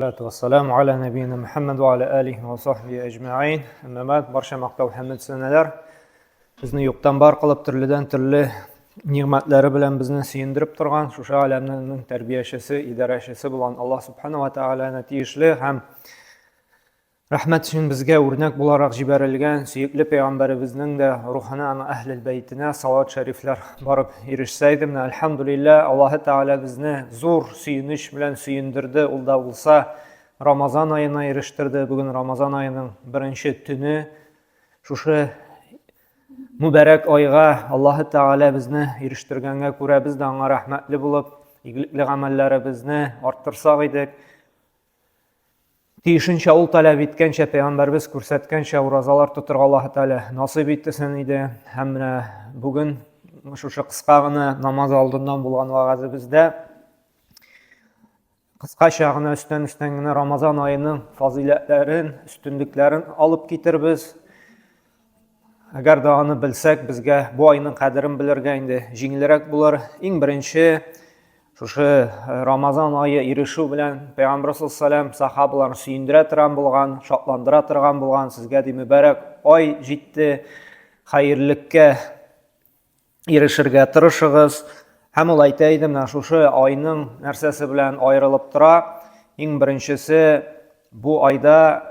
Салату вассаламу аля нәбиина Мухаммад ва аля алихи ва сахбихи әҗмәгыйн. Әмма бәгъд, барча мактау һәм сәнәләр безне юктан бар кылып, төрледән төрле нигъмәтләре белән безне сөендереп торган, шушы әләмнең тәрбиячесе, идарәчесе булган Аллаһ субхана ва тааляна тиешле һәм Рәхмәт өчен безгә үрнәк буларак җибәрелгән сөекле пәйгамбәребезнең дә рухына, аны әһлел бәйтенә салават шәрифләр барып ирешсә иде. Менә әлхәмдүлилләһ, Аллаһы Тәгалә безне зур сөенеч белән сөендерде. Ул да булса Рамазан аена ирештерде. Бүген Рамазан аеның беренче төне. Шушы мөбарәк айга Аллаһы Тәгалә безне ирештергәнгә күрә без дә аңа рәхмәтле булып, игелекле гамәлләребезне арттырсак идек. Тиешенчә ул таләп иткәнчә, пәйгамбәрбез күрсәткәнчә уразалар тотырга Аллаһы Тәгалә насыйп итсен иде. Һәм менә бүген шушы кыска гына намаз алдыннан булган вәгазебездә кыскача гына өстән-өстән генә Рамазан аеның фазыйләтләрен, өстенлекләрен алып китербез. Әгәр дә аны белсәк, безгә бу айның кадерен белергә инде җиңелрәк булыр. Иң беренче шушы Рамазан ае ирешү белән Пәйгамбер саллаллаху сахабаларын сөендерә торган булган, шатландыра торган булган, сезгә ди мөбарәк ай җитте, хәерлеккә ирешергә тырышыгыз. Һәм ул әйтә иде, менә шушы айның нәрсәсе белән аерылып тора. Иң беренчесе бу айда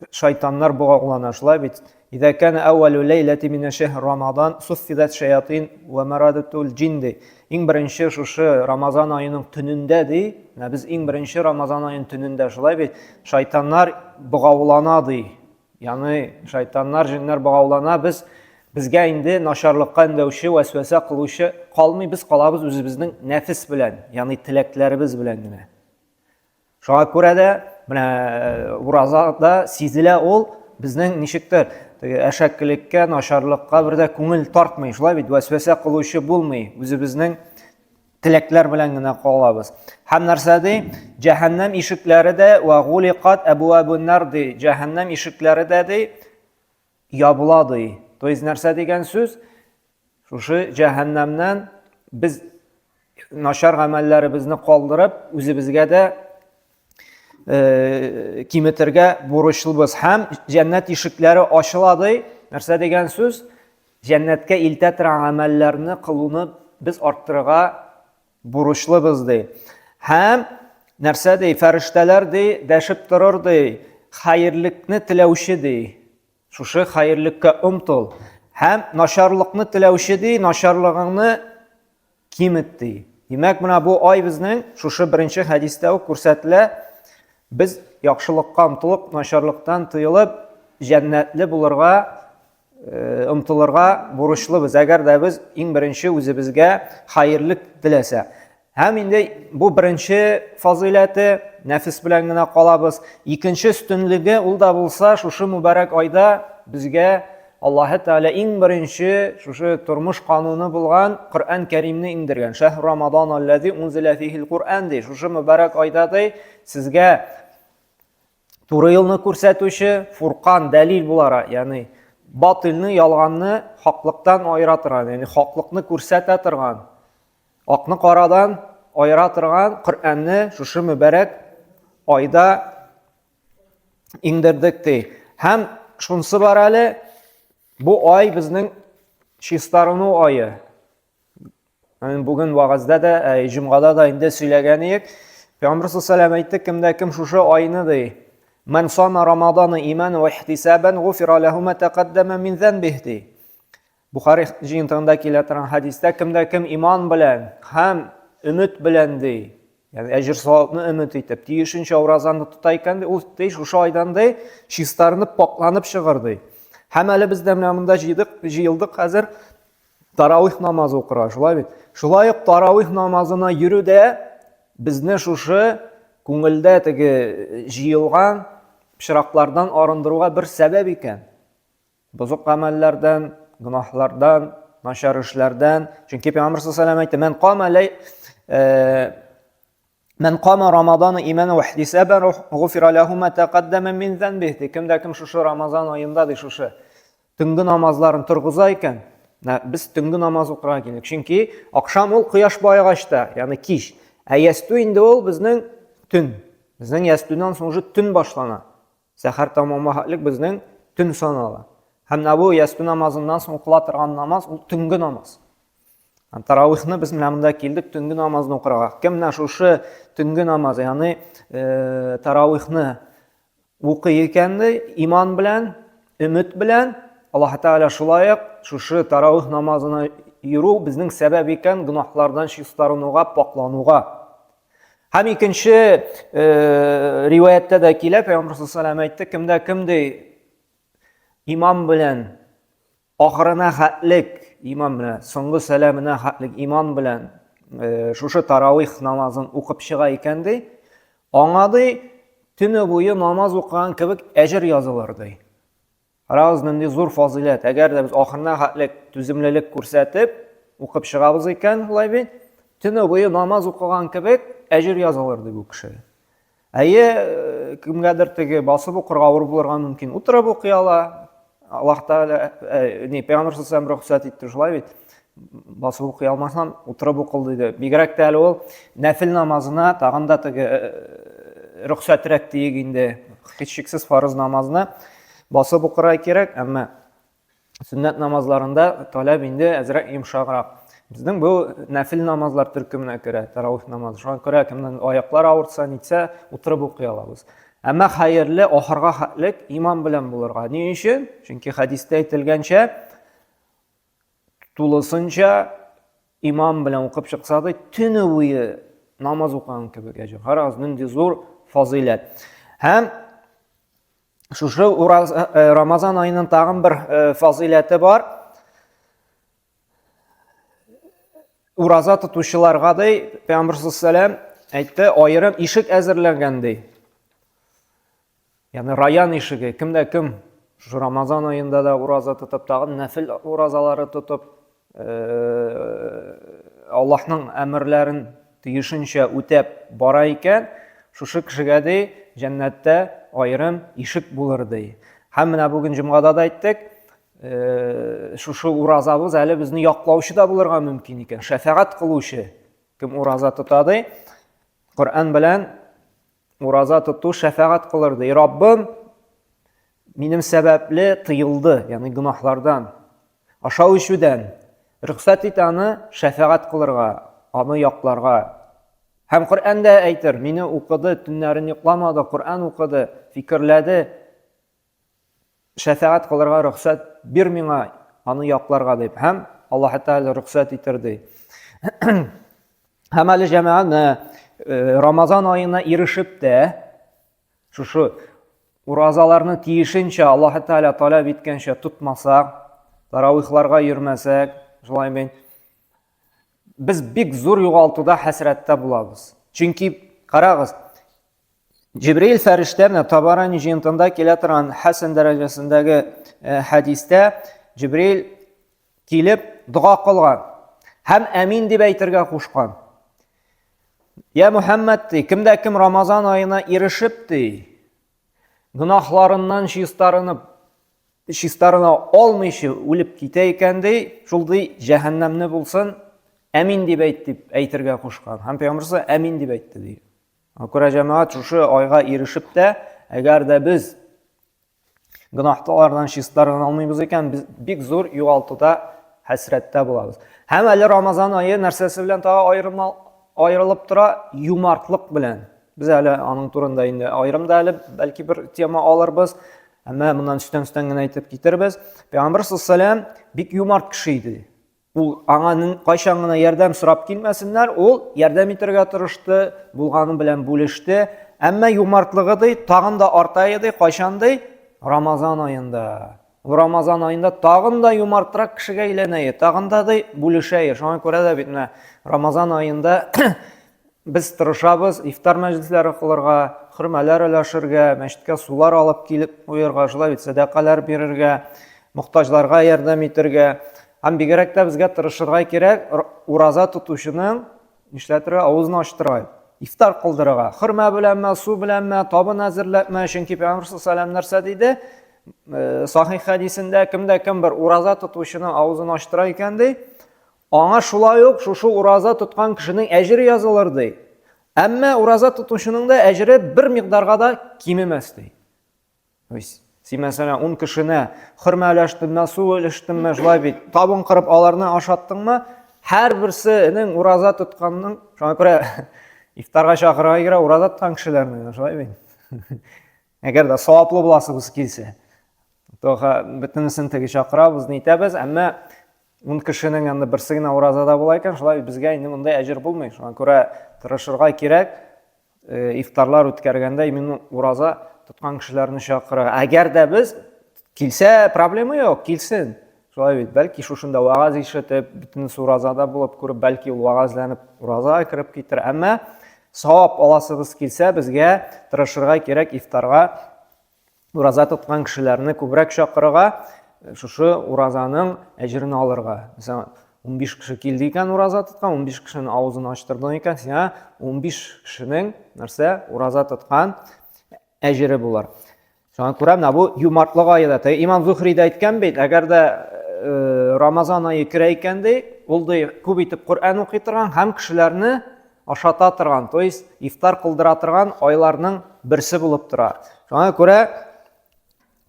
шайтаннар богаулана, шулай бит? Идә кана әүвәлү ләйләти минә шәһр Рамадан суффидат шаятин ва марадатул җин ди. Иң беренче шушы Рамазан аеның төнендә ди, менә без иң беренче Рамазан аеның төнендә, шулай бит? Шайтаннар богаулана ди. Ягъни шайтаннар, җиннәр богаулана, без безгә инде начарлыкка өндәүче, вәсвәсә кылучы калмый, без калабыз үзебезнең нәфес белән, ягъни теләкләребез белән генә. Шуңа күрә дә менә уразада сизелә ул безнең ничектер теге әшәкелеккә, начарлыкка бер дә күңел тартмый. Шулай бит, вәсвәсә кылучы булмый. Үзебезнең теләкләр белән генә калабыз. Һәм нәрсә ди? Җәһәннәм ишекләре дә ва гуликат әбуабуннар ди. Җәһәннәм ишекләре дә ди ябыла ди. То есть нәрсә дигән сүз? Шушы җәһәннәмнән без начар гамәлләребезне калдырып, үзебезгә дә э, киметергә бурычлыбыз. Һәм җәннәт ишекләре ачыла ди. Нәрсә дигән сүз? Җәннәткә илтә торган гамәлләрне кылуны без арттырырга бурычлыбыз ди. Һәм нәрсә ди? Фәрештәләр ди, дәшеп торыр ди, хәерлекне теләүче ди. Шушы хәерлеккә омтыл. Һәм начарлыкны теләүче ди, начарлыгыңны кимет ди. Димәк, менә бу ай безнең шушы беренче хәдистә үк күрсәтелә. Без яхшылыкка омтылып, начарлыктан тыелып, җәннәтле булырга э, омтылырга бурычлыбыз. Әгәр дә без иң беренче үзебезгә хәерлек теләсә. Һәм инде бу беренче фазыйләте, нәфес белән генә калабыз. Икенче өстенлеге ул да булса, шушы мөбарәк айда безгә Аллаһы Тәгалә иң беренче шушы тормыш кануны булган Коръән Кәримне иңдергән. Шәһр Рамадан аллази унзиля фихил Коръән ди. Шушы мөбарәк айда ди, сезгә туры юлны күрсәтүче Фуркан дәлил булара, ягъни батылны, ялганны хаклыктан аера торган, ягъни хаклыкны күрсәтә торган Акны карадан аера торган Коръәнне шушы мөбарәк айда иңдердек ди. Һәм шунсы бар әле, бу ай безнең чистарыну ае. Бүген вәгазьдә дә, җомгада да инде сөйләгән идек. Пәйгамбер саллаллаху әйтте, кемдә кем шушы айны ди, Ман сама Рамадана иман ва ихтисабан гуфира лаху ма тaqaddama мин занбих ди. Бухари җыентыгында килә торган хәдистә кемдә кем иман белән һәм өмет белән ди, ягъни әҗер савапны өмет итеп, тиешенчә уразаны тота икән ди, ул ди шушы айдан ди чистарынып, пакланып чыгыр ди. Һәм әле без дә менә монда җыйдык, җыелдык хәзер таравих намазы укырга, шулай бит? Шулай ук таравих намазына йөрү дә безне шушы күңелдә теге җыелган пычраклардан арындыруга бер сәбәп икән. Бозык гамәлләрдән, гөнаһлардан, начар эшләрдән. Чөнки Пәйгамбер саллаллаху алейһи әйтте, "Мән кама ләй э, Мән кама Рамазана имана ва ихтисабан гуфира лаху ма тaqaddama мин занбихи. Кемдә кем шушы Рамазан аенда ди шушы төнге намазларын торгыза икән, без төнге намаз укырга килдек. Чөнки акшам ул кояш баегач та, ягъни кич. Ә ястү инде ул безнең төн. Безнең ястүдән соң уже төн башлана. Сәхәр тәмамга хәтлек безнең төн санала. Һәм менә бу ястү намазыннан соң укыла торган намаз ул төнге намаз. Һәм таравихны без менә монда килдек төнге намазны укырга. Кем менә шушы төнге намаз, ягъни э, таравихны укый икән ди, иман белән, өмет белән, Аллаһ Тәгалә шулай ук шушы таравих намазына йөрү безнең сәбәп икән гөнаһлардан чистарынуга, паклануга. Һәм икенче э, риваятьтә дә килә, Пәйгамбер саллаллаху алейһи әйтте, кемдә кем ди иман белән ахырына хәтлек иман белән, соңгы сәламенә хәтлек иман белән э, шушы таравих намазын укып чыга икән ди, аңа ди төне буе намаз укыган кебек әҗер язылыр ди. Карагыз, нинди зур фазыйләт. Әгәр дә без ахырына хәтлек түземлелек күрсәтеп укып чыгабыз икән, шулай бит, төне буе намаз укыган кебек әҗер язылыр ди бу кешегә. Әйе, э, кемгәдер теге басып укырга авыр булырга мөмкин. Утырып укый ала. Аллаһ Тәгалә, э, не, Пәйгамбер саллаллаху рөхсәт итте, шулай бит. Басып укый алмасаң, утырып укыл диде. Бигрәк тә әле ул нәфил намазына тагын да теге э, рөхсәтрәк диек инде. Һичшиксез фарыз намазны басып укырга кирәк, әмма Сөннәт намазларында таләп инде әзрәк йомшаграк. Безнең бу нәфил намазлар төркеменә керә, таравих намазы. Шуңа күрә кемнең аяклар авыртса, нитсә, утырып укый алабыз. Әмма хәерле ахырга хәтлек иман белән булырга. Ни өчен? Чөнки хәдистә әйтелгәнчә, тулысынча имам белән укып чыкса да, төне буе намаз укыган кебек әҗер. Карагыз, нинди зур фазыйләт. Һәм Шушы ураз, э, э, Рамазан аеның тагын бер э, фазыйләте бар. Ураза тотучыларга ди, Пәйгамбер саллаллаху әйтте, аерым ишек әзерләнгән ди. Ягъни раян ишеге, кемдә кем шушы Рамазан аенда да ураза тотып, тагын нәфил уразалары тотып, Аллаһның әмерләрен тиешенчә үтәп бара икән, шушы кешегә ди җәннәттә аерым ишек булыр ди. Һәм менә бүген җомгада да әйттек, шушы уразабыз әле безне яклаучы да булырга мөмкин икән, шәфәгать кылучы кем ураза тота ди, Коръән белән Ураза тоту шәфәгать кылыр ди. Раббым минем сәбәпле тыелды, ягъни гөнаһлардан, ашау эчүдән. Рөхсәт ит аны шәфәгать кылырга, аны якларга. Һәм Коръән дә әйтер, мине укыды, төннәрен йокламады, Коръән укыды, фикерләде. Шәфәгать кылырга рөхсәт бир миңа, аны якларга дип. Һәм Аллаһ Тәгалә рөхсәт итер ди. Һәм әле җәмәгать э, Рамазан аена ирешеп тә шушы уразаларны тиешенчә Аллаһ Тәгалә таләп иткәнчә тотмасак, таравихларга йөрмәсәк, шулай бит, без бик зур югалтуда, хәсрәттә булабыз. Чөнки карагыз, Җибриил фәрештә менә Табарани җыентында килә торган хәсән дәрәҗәсендәге э, хәдистә Җибриил килеп дога кылган һәм әмин дип әйтергә кушкан. Я Мухаммад ди, кемдә кем Рамазан аена ирешеп ди, гөнаһларыннан чистарынып, чистарына алмыйча үлеп китә икән ди, шул ди җәһәннәмне булсын, әмин дип әйт дип әйтергә кушкан. Һәм пәйгамбер әмин дип әйтте ди. Күрә җәмәгать шушы айга ирешеп тә, әгәр дә без гөнаһлардан чистарына алмыйбыз икән, без бик зур югалтуда, хәсрәттә булабыз. Һәм әле Рамазан ае нәрсәсе белән тагы аерылып тора? Юмартлык белән. Без әле аның турында инде аерым да әле бәлки бер тема алырбыз. Әмма моннан өстән-өстән генә әйтеп китербез. Пәйгамбер саллаллаху алейһи бик юмарт кеше иде. Ул аңа кайчан гына ярдәм сорап килмәсеннәр, ул ярдәм итәргә тырышты, булганы белән бүлеште. Әмма юмартлыгы ди тагын да арта иде, кайчан ди? Рамазан аенда. Ул Рамазан аенда тагын да юмартрак кешегә әйләнә, тагын да ди бүлешә. Шуңа күрә дә бит менә Рамазан аенда Без тырышабыз ифтар мәҗлесләре кылырга, хөрмәләр өләшергә, мәчеткә сулар алып килеп куерга, шулай бит сәдакалар бирергә, мохтаҗларга ярдәм итергә. Һәм бигрәк тә безгә тырышырга кирәк, ураза тотучының нишләтергә, авызын ачтырырга, ифтар кылдырырга. Хөрмә беләнме, су беләнме, табын әзерләпме, чөнки Пәйгамбер саллаллаху алейһи нәрсә диде? Э, сахих хәдисендә кемдә кем бер ураза тотучының авызын ачтыра икән ди, Аңа шулай ук шушы ураза тоткан кешенең әҗере язылыр ди. Әмма ураза тотучының да әҗере бер микъдарга да кимемәс ди. То есть, син мәсәлән 10 кешенә хөрмә өләштеңме, су өләштеңме, шулай бит, табын кырып аларны ашаттыңмы, һәрберсенең ураза тотканның, шуңа күрә ифтарга чакырырга кирәк ураза тоткан кешеләрне, шулай бит. Әгәр дә саваплы буласыбыз килсә. Тоха бөтенесен теге чакырабыз, нитәбез, әмма 10 кешенең анда берсе генә уразада була икән, шулай безгә инде мондай әҗер булмый. Шуңа күрә тырышырга кирәк, э, ифтарлар үткәргәндә именно ураза тоткан кешеләрне чакырырга. Әгәр дә без килсә, проблема юк, килсен. Шулай бит, бәлки шушында вагаз ишетеп, бөтенесе уразада булып күреп, бәлки ул вагазланып уразага кереп китер. Әмма савап аласыбыз килсә, безгә тырышырга кирәк ифтарга ураза тоткан кешеләрне күбрәк чакырырга, шушы уразаның әҗерен алырга. Мәсәлән, 15 кеше килде икән ураза тоткан, 15 кешенең авызын ачтырдың икән, сиңа 15 кешенең нәрсә ураза тоткан әҗере булыр. Шуңа күрә менә бу юмартлык ае да. Имам Зухри дә әйткән бит, әгәр дә э, Рамазан ае керә икән ди, ул ди күп итеп Коръән укый торган һәм кешеләрне ашата торган, то есть ифтар кылдыра торган айларның берсе булып тора. Шуңа күрә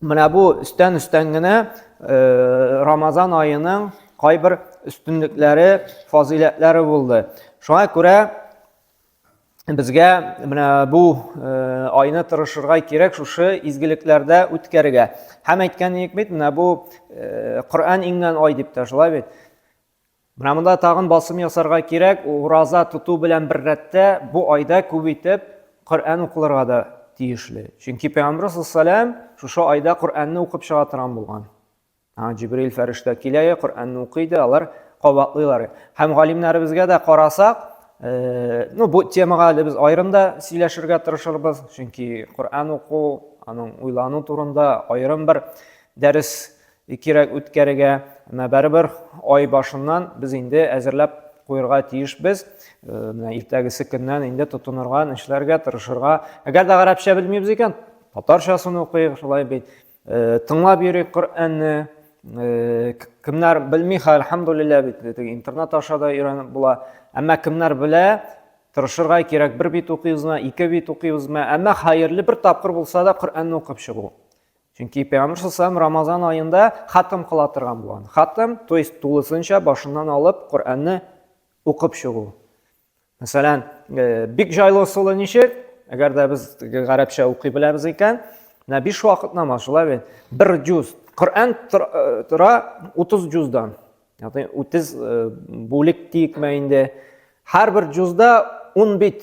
менә бу өстән-өстән генә э, Рамазан аеның кайбер өстенлекләре, фазыйләтләре булды. Шуңа күрә безгә менә бу э, айны тырышырга кирәк шушы изгелекләрдә үткәрергә. Һәм әйткән идек бит, менә бу э, Коръән иңгән ай дип тә шулай бит. Менә монда тагын басым ясарга кирәк, ураза тоту белән бер рәттә бу айда күп итеп Коръән укылырга да тиешле. Чөнки Пәйгамбер саллаллаху шушы айда Коръәнне укып чыга торган булган. Аңа Җибрил фәрештә килә, Коръәнне укый да, алар кабатлыйлар. Һәм галимнәребезгә дә карасак, э, ну бу темага әле без аерым да сөйләшергә тырышырбыз, чөнки Коръән уку, аның уйлану турында аерым бер дәрес кирәк үткәрергә. Әмма барыбер ай башыннан без инде әзерләп куерга тиешбез. Э, менә иртәгесе көннән инде тотынырга, эшләргә, тырышырга. Әгәр дә гарәпчә белмибез икән, татарчасын укыйк, шулай бит. Э, тыңлап йөрик Коръәнне. Э, кемнәр белми, әлхәмдулилләһ бит, теге интернет аша да өйрәнеп була. Әмма кемнәр белә, тырышырга кирәк, бер бит укыйбызмы, ике бит укыйбызмы, әмма хәерле бер тапкыр булса да Коръәнне укып чыгу. Чөнки Пәйгамбер саллаллаху Рамазан аенда хатым кыла торган булган. Хатым, то есть тулысынча башыннан алып Коръәнне укып чыгу. Мәсәлән, э, бик җайлы ысулы ничек? Әгәр дә без гарәпчә укый беләбез икән, менә биш вакыт намаз, шулай бит. Бер җуз. Коръән э, тора 30 җуздан. Ягъни 30 э, бүлек диекме инде. Һәрбер җузда 10 бит.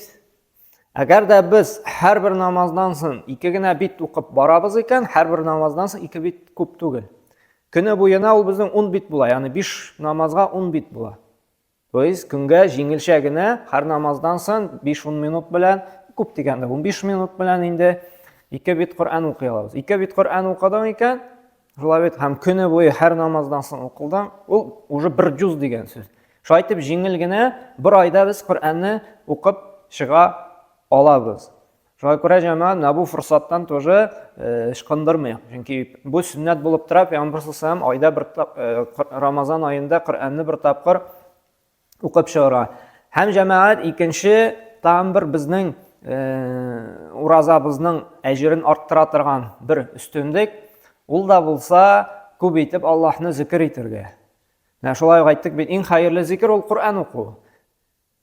Әгәр дә без һәрбер намаздан соң ике генә бит укып барабыз икән, һәрбер намаздан соң ике бит күп түгел. Көне буена ул безнең 10 бит була, ягъни 5 намазга 10 бит була. То есть көнгә җиңелчә генә һәр намаздан соң 5-10 минут белән, күп дигәндә 15 минут белән инде ике бит Коръән укый алабыз. Ике бит Коръән укыдың икән, шулай бит, һәм көне буе һәр намаздан соң укылдың, ул уже бер җуз дигән сүз. Шулай итеп, җиңел генә бер айда без Коръәнне укып чыга алабыз. Шуңа күрә җәмәгать менә бу форсаттан тоже э, ычкындырмыйк. Чөнки бу сөннәт булып тора, Пәйгамбер саллаллаху айда бер э, Рамазан аенда Коръәнне бер тапкыр укып чыгарга. Һәм җәмәгать икенче тагын бер безнең э, уразабызның әҗерен арттыра торган бер өстенлек, ул да булса күп итеп Аллаһны зикер итәргә. Менә шулай ук әйттек бит, иң хәерле зикер ул Коръән уку.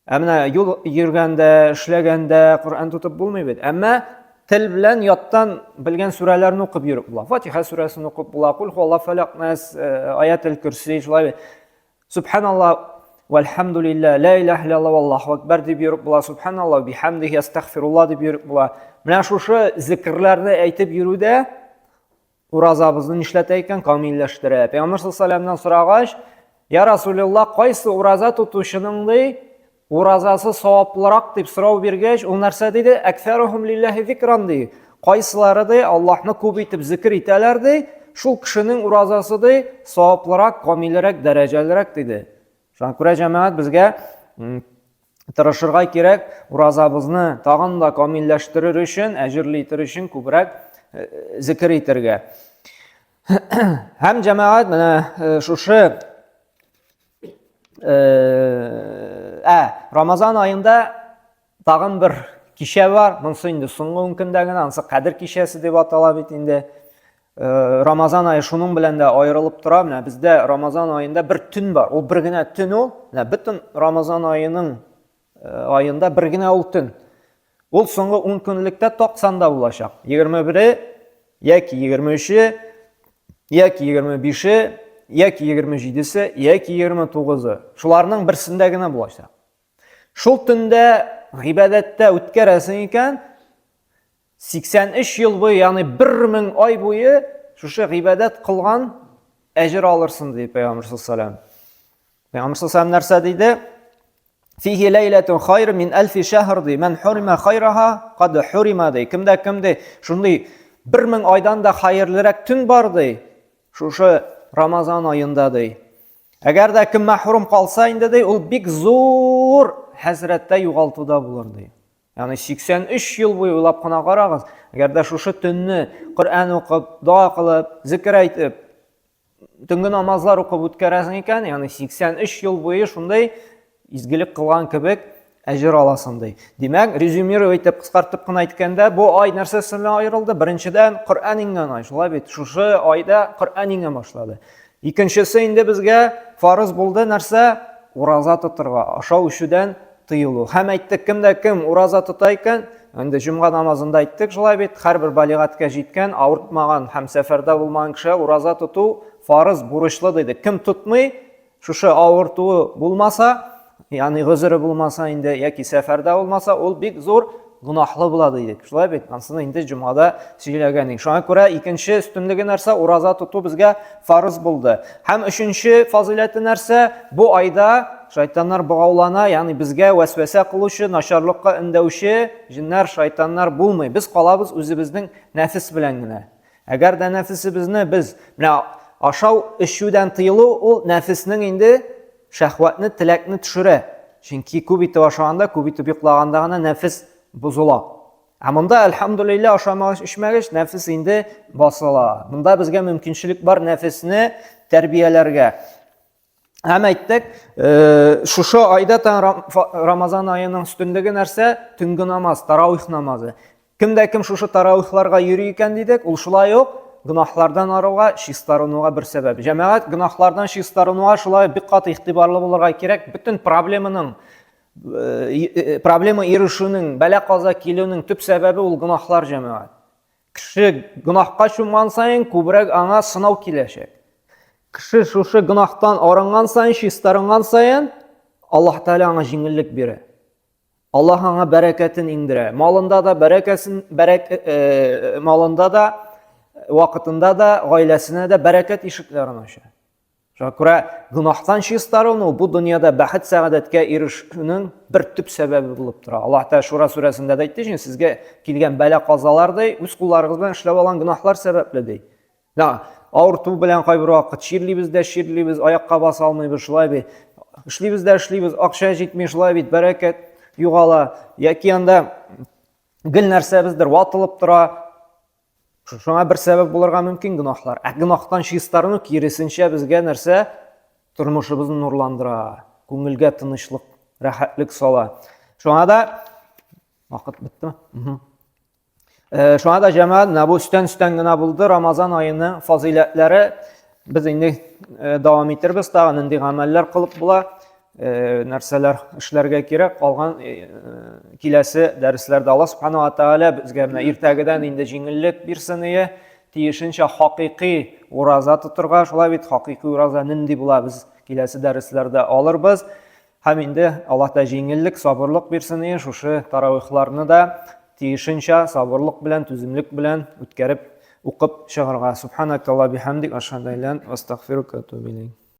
Ә менә юл йөргәндә, эшләгәндә Коръән тотып булмый бит. Әмма тел белән яттан белгән сүрәләрне укып йөреп була. Фатиха сүрәсен укып була, Кул хуалла фәләк нас, э, Аятел Көрси, шулай бит. Субханалла вальхамдулилла, ла илаһа иллалла валлаху акбар дип йөреп була. Субханалла бихамдихи астагфирулла дип йөреп була. Менә шушы зикерләрне әйтеп йөрүдә Уразабызны нишләтә икән? Камилләштерә. Пәйгамбер саллаллаху сорагач, "Я Расулулла, кайсы ураза тотучының ди, уразасы саваплырак?" дип сорау биргәч, ул нәрсә диде? "Әксәрухум лиллаһи зикран" ди. Кайсылары ди, Аллаһны күп итеп зикр итәләр ди, шул кешенең уразасы ди, саваплырак, камилрәк, дәрәҗәлерәк диде. Шуңа күрә җәмәгать безгә тырышырга кирәк, уразабызны тагын да камилләштерер өчен, әҗерле итер өчен күбрәк э, зикер итәргә. Һәм җәмәгать менә э, шушы э, ә Рамазан аенда Тагын бер кичә бар, монысы инде соңгы ун көндә генә, анысы Кадер кичәсе дип атала бит инде. Э, Рамазан ае шуның белән дә аерылып тора. Менә бездә Рамазан аенда бер төн бар. Ул бер генә төн ул. Менә бөтен Рамазан аеның э, аенда бер генә ул төн. Ул соңгы 10 көнлектә так санда булачак. 21-е яки 23-е яки 25-е яки 27-се яки 29-ы. Шуларның берсендә генә булачак. Шул төндә гыйбадәттә үткәрәсең икән, 83 ел буе, ягъни 1000 ай буе шушы гыйбадәт кылган әҗер алырсың, ди Пәйгамбер саллаллаху алейһи Пәйгамбер саллаллаху нәрсә диде? Фихи ләйләтун хайр мин әлфи шәһр ди. Мән хурима хайраха кад хурима ди. Кемдә кем ди, шундый 1000 айдан да хәерлерәк төн бар ди. Шушы Рамазан аенда ди. Әгәр дә кем мәхрүм калса инде ди, ул бик зур хәзрәттә югалтуда булыр ди. Ягъни 83 ел буе уйлап кына карагыз, әгәр дә шушы төнне Коръән укып, дога кылып, зикер әйтеп, төнге намазлар укып үткәрәсең икән, ягъни 83 ел буе шундый изгелек кылган кебек әҗер аласың ди. Димәк, резюмировать итеп кыскартып кына әйткәндә, бу ай нәрсәсе белән аерылды? Беренчедән, Коръән иңгән ай, шулай бит. Шушы айда Коръән иңә башлады. Икенчесе инде безгә фарыз булды нәрсә? Ураза тотырга, ашау эчүдән тыелу. Һәм әйттек, кем дә кем ураза тота икән, инде җомга намазында әйттек, шулай бит, һәрбер балигатькә җиткән, авыртмаган һәм сәфәрдә булмаган кешегә ураза тоту фарыз, бурычлы дидек. Кем тотмый, Шушы авыртуы булмаса, ягъни гозере булмаса инде яки сәфәрдә булмаса, ул бик зур гөнаһлы була дидек. Шулай бит? Анысын инде җомгада сөйләгән идек. Шуңа күрә икенче өстенлеге нәрсә? Ураза тоту безгә фарыз булды. Һәм өченче фазыйләте нәрсә? Бу айда шайтаннар богаулана, ягъни безгә вәсвәсә кылучы, начарлыкка өндәүче җеннәр, шайтаннар булмый. Без калабыз үзебезнең нәфес белән генә. Әгәр дә нәфесебезне без менә ашау эчүдән тыелу ул нәфеснең инде шәһвәтне, теләкне төшерә. Чөнки күп итеп ашаганда, күп итеп йоклаганда гына нәфес бозыла. Ә монда әлхәмдулиллаһ ашамагач, эчмәгәч нәфес инде басыла. Монда безгә мөмкинчелек бар нәфесне тәрбияләргә. Һәм әйттек, э, шушы айда Рамазан аеның өстенлеге нәрсә? Төнге намаз, таравих намазы. Кем дә кем шушы таравихларга йөри икән дидек, ул шулай ук гөнаһлардан аруга, чистарынуга бер сәбәп. Җәмәгать гөнаһлардан чистарынуга шулай бик каты игътибарлы булырга кирәк. Бөтен проблеманың э, э, проблема ирешүнең, бәла-каза килүнең төп сәбәбе ул гөнаһлар җәмәгать. Кеше гөнаһка чумган саен күбрәк аңа сынау киләчәк. Кеше шушы гөнаһтан арынган саен, чистарынган саен, Аллаһ Тәгалә аңа җиңеллек бирә. Аллаһ аңа бәрәкәтен иңдерә. Малында да бәрәкәсен, бәрәк, э, малында да, вакытында да, гаиләсенә дә бәрәкәт ишекләрен ача. Шуңа күрә гөнаһтан чистарыну бу дөньяда бәхет сәгадәткә ирешүнең бер төп сәбәбе булып тора. Аллаһ Тәгалә Шура сүрәсендә дә әйтте, җин сезгә килгән бәла казалар ди, үз кулларыгыз белән эшләп алган гөнаһлар сәбәпле ди. Да, авырту белән кайбер вакыт чирлибез дә чирлибез, аякка баса алмыйбыз, шулай бит. Эшлибез дә эшлибез, акча җитми, шулай бит, бәрәкәт югала. Яки анда гел нәрсәбездер ватылып тора. Шуңа бер сәбәп булырга мөмкин гөнаһлар. Ә гөнаһтан чистарыну киресенчә безгә нәрсә? Тормышыбызны нурландыра, күңелгә тынычлык, рәхәтлек сала. Шуңа да вакыт беттеме? Э, шуңа да җәмәгать, менә бу өстән-өстән генә булды Рамазан аеның фазыйләтләре. Без инде э, дәвам итербез, тагы нинди гамәлләр кылып була. Э, нәрсәләр эшләргә кирәк калган э, киләсе дәресләрдә Алла субхана ва тааля безгә менә иртәгедән инде җиңеллек бирсен ие тиешенчә хакыйкый ураза тотырга шулай бит хакыйкый ураза нинди була без киләсе дәресләрдә алырбыз һәм инде Аллаһ та җиңеллек сабырлык бирсен ие шушы таравихларны да тиешенчә сабырлык белән түземлек белән үткәреп укып чыгарга субханакалла бихамдик ашһаду астагфирука ва атубу илейк.